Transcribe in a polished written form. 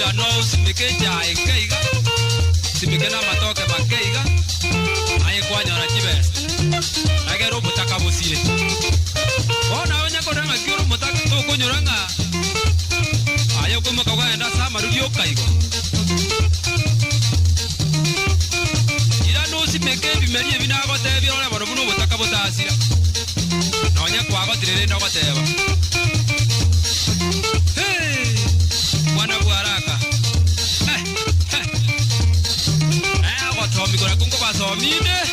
Irana osimeke echae nke iga, osimeke na amatoke make iga, aye kwanyora chibesa. Egere obotaka bosire. Bono naye onye korora ng'aki ore omotaka, tokonyora ng'a aye okoimoka kwagenda ase amaru rioka igo. Irana osimeke ebimeri ebi nagotebia orore bono buna obotaka botasira. Nonya kwagotire rende ogoteba, Hee, mwana bw'araka! Eh, eh. Eh, ogotomigwa nakwo nkobasomie inde.